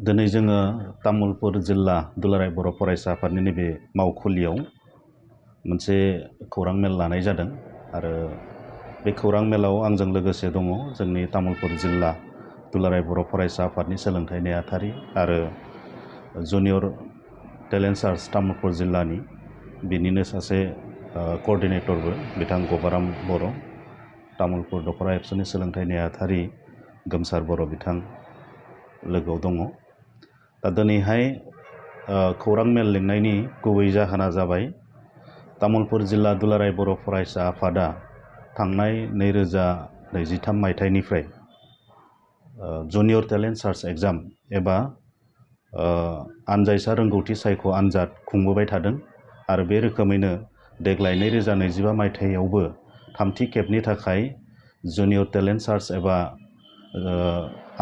दिनै जोङो तामुलपुर जिल्ला दुलाराय बर' फरायसा आफादनि नैबे मावखुलियाव मोनसे खौरां मेल लानाय जादों आरो बे खौरां मेलाव आंजों लोगोसे दङ जोंनि तामुलपुर जिल्ला दुलाराय बर' फरायसा आफादनि सोलोंथाइ नेहाथारि आरो जुनियर टेलेन्ट सार्च तामुलपुर जिल्लानि बिनिनो सासे कअर्डिनेटरबो बिथां गबाराम बर', तामुलपुर दखरा एबसुनि सोलोंथाइ नेहाथारि गोमसार बर' बिथां लोगोआव दङ। दा दिनैहाय खौरां मेल लिंनायनि गुबै जाहोना जाबाय तामुलपुर जिल्ला दुलाराय बर' फरायसा आफादा थांनाय 2023 मायथाइनिफ्राय जुनियर टेलेन्ट सार्च एग्जाम एबा आनजायसा रोंगौथि सायख' आनजाद खुंबोबाय थादों आरो बे रोखोमैनो देग्लाय 2025 मायथाइयावबो थामथि खेबनि थाखाय जुनियर टेलेन्ट सार्च एबा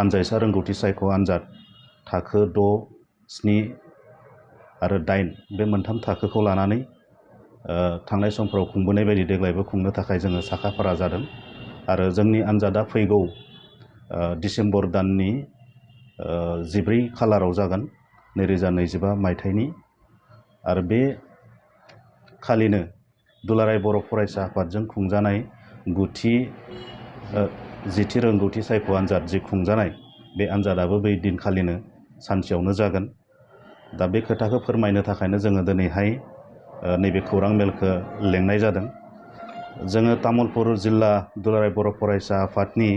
आनजायसा रोंगौथि सायख' आनजाद थाखो 6, 7 आरो 8 बे मोनथाम थाखोखौ लानानै थांनाय समफोराव खुंबोनाय बायदि देग्लायबो खुंनो थाखाय जोङो साखाफारा जादों आरो जोंनि आनजादा फैगौ डिसेम्बर दाननि 14 खालाराव जागोन 2025 मायथाइनि आरो बे खालिनो दुलाराय बर' फरायसा आफादजों खुंजानाय जिथि रोंगौथि सायख' आनजाद जि खुंजानाय बे आनजादाबो बै दिनखालिनो सानसेयावनो जागोन। दा बे खोथाखौ फोरमायनो थाखायनो जोङो दिनैहाय नैबे खौरां मेलखौ लेंनाय जादों। जोङो तामुलपुर जिल्ला दुलाराय बर' फरायसा आफादनि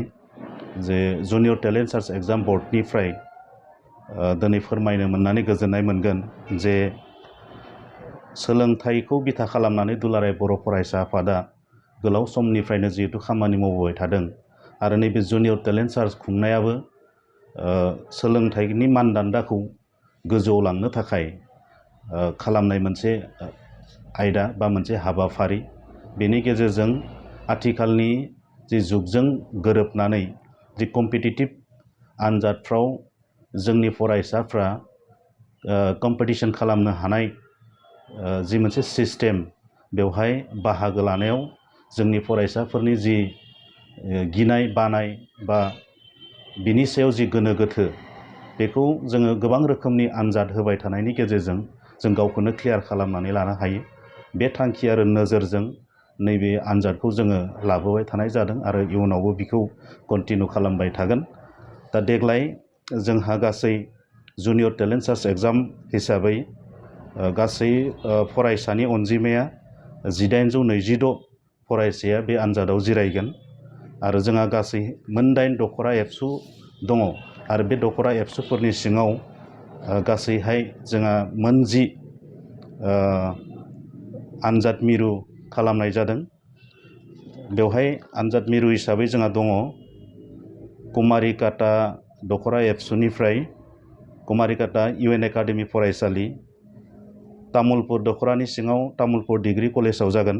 जे जुनियर टेलेन्ट सार्च एग्जाम बर्डनिफ्राय दिनै फोरमायनो मोननानै गोजोननाय मोनगोन जे सोलोंथाइखौ बिथा खालामनानै दुलाराय बर' फरायसा आफादा गोलाव समनिफ्रायनो जिहेतु खामानि मावबोबाय थादों आरो नैबे जुनियर टेलेन्ट सार्च खुंनायाबो सोलोंथाइनि मानदान्दाखौ गोजौआव लांनो थाखाय खालामनाय मोनसे आयदा बा मोनसे हाबाफारि। बेनि गेजेरजों आथिखालनि जि जुगजों गोरोबनानै जि कम्पिटिटिभ आनजादफ्राव जोंनि फरायसाफ्रा कम्पिटिशन खालामनो हानाय जि मोनसे सिस्टेम बेवहाय बाहागो लानायाव जोंनि फरायसाफोरनि जि गिनाय बानाय बा बिनि सायाव जि गोनो गोथो बेखौ जोङो गोबां रोखोमनि आनजाद होबाय थानायनि गेजेरजों जों गावखौनो क्लियार खालामनानै लानो हायो। बे थांखि आरो नोजोरजों नैबे आनजादखौ जोङो लाबोबाय थानाय जादों आरो इयुनावबो बिखौ कन्टिनिउ खालामबाय थागोन। दा देग्लाय जोंहा गासै जुनियर टेलेन्ट सार्च एग्जाम हिसाबै गासै फरायसानि अनजिमाया 1826 फरायसाया बे आनजादाव जिरायगोन आरो जोंहा गासै मोन 8 दखरा एबसु दङ आरो बे दखरा एबसुफोरनि सिङाव गासैहाय जोंहा मोन 10 आनजाद मिरु खालामनाय जादों। बेवहाय आनजाद मिरु हिसाबै जोंहा दङ कुमारिकाटा दखरा एबसुनिफ्राय कुमारिकाटा इउएन एकाडेमि फरायसालि, तामुलपुर दखरानि सिङाव तामुलपुर डिग्री कलेजाव जागोन,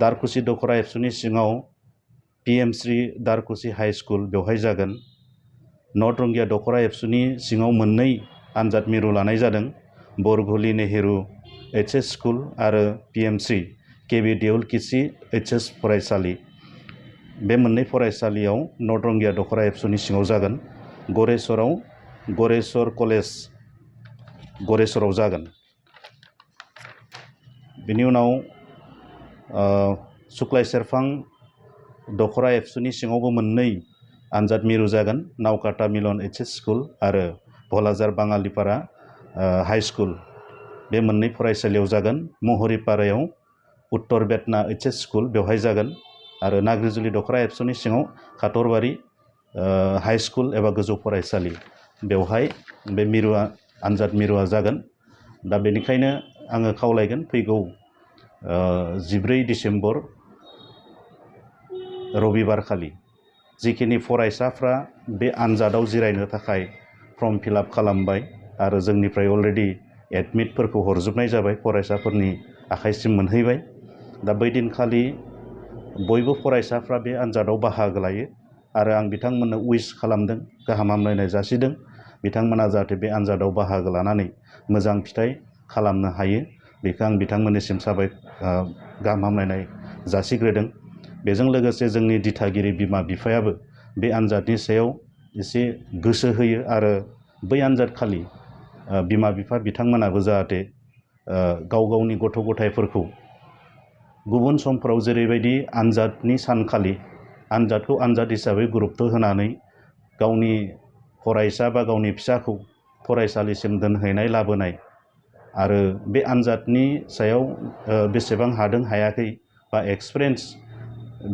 दारकुसि दखरा एबसुनि सिङाव PM श्री दारकुसि हाई स्कुल बेवहाय जागोन, नर्थ रंगिया दखरा एबसुनि सिङाव मोननै आनजाद मिरु लानाय जादों, बरघुली नेहरू HS स्कुल आरो PMC केबि देउल किसि HS फरायसालि। बे मोननै फरायसालियाव नर्थ रंगिया दखरा एबसुनि सिङाव जागोन। गरेस्वराव गरेस्वर कलेज गरेस्वराव जागोन। बेनि उनाव सुक्लाय सेरफां दखरा एबसुनि सिङावबो मोननै आनजाद मिरु जागोन, नावकाटा मिलन HS स्कुल आरो भलाजार बाङालिपारा हाई स्कुल बे मोननै फरायसालियाव जागोन। महरिपारायाव उत्तर बेतना HS स्कुल बेवहाय जागोन आरो नाग्रिजुलि दखरा एबसुनि सिङाव काटरबारि हाई स्कुल एबा गोजौ फरायसालि बेवहाय बे मिरुआ आनजाद मिरुआ जागोन। दा बेनिखायनो आङो खावलायगोन फैगौ 14 डिसेम्बर रबिबार खालि जिखिनि फरायसाफ्रा बे आनजादाव जिरायनो थाखाय फर्म फिलआप खालामबाय आरो जोंनिफ्राय अलरेडि एडमिटफोरखौ हरजोबनाय जाबाय, फरायसाफोरनि आखाइसिम मोनहैबाय। दा बै दिनखालि बयबो फरायसाफ्रा बे आनजादाव बाहागो लायो आरो आं बिथांमोननो उइस खालामदों, गाहाम हामलायनाय जासिदों बिथांमोना जाहाथे बे आनजादाव बाहागो लानानै मोजां फिथाइ खालामनो हायो बेखौ आं बिथांमोननिसिम गाहाम हामलायनाय जासिग्रोदों। बेजों लोगोसे जोंनि दिथागिरि बिमा बिफायाबो बे आनजादनि सायाव एसे गोसो होयो आरो बै आनजादखालि बिमा बिफा बिथांमोनाबो जाहाथे गाव गावनि गथ' गथायफोरखौ गुबुन समफ्राव जेरैबायदि आनजादनि सानखालि आनजादखौ आनजाद हिसाबै गुरुत्त' होनानै गावनि फरायसा बा गावनि फिसाखौ फरायसालिसिम दोनहैनाय लाबोनाय आरो बे आनजादनि सायाव बेसेबां हादों हायाखै बा एक्सपिरियेन्स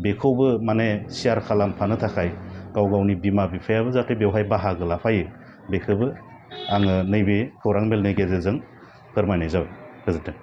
बेखौबो माने शेयार खालामफानो थाखाय गाव गावनि बिमा बिफायाबो जाहाथे बेवहाय बाहागो लाफायो बेखौबो आङो नैबे खौरां मेलनि गेजेरजों फोरमायनाय जाबाय। गोजोन्थों।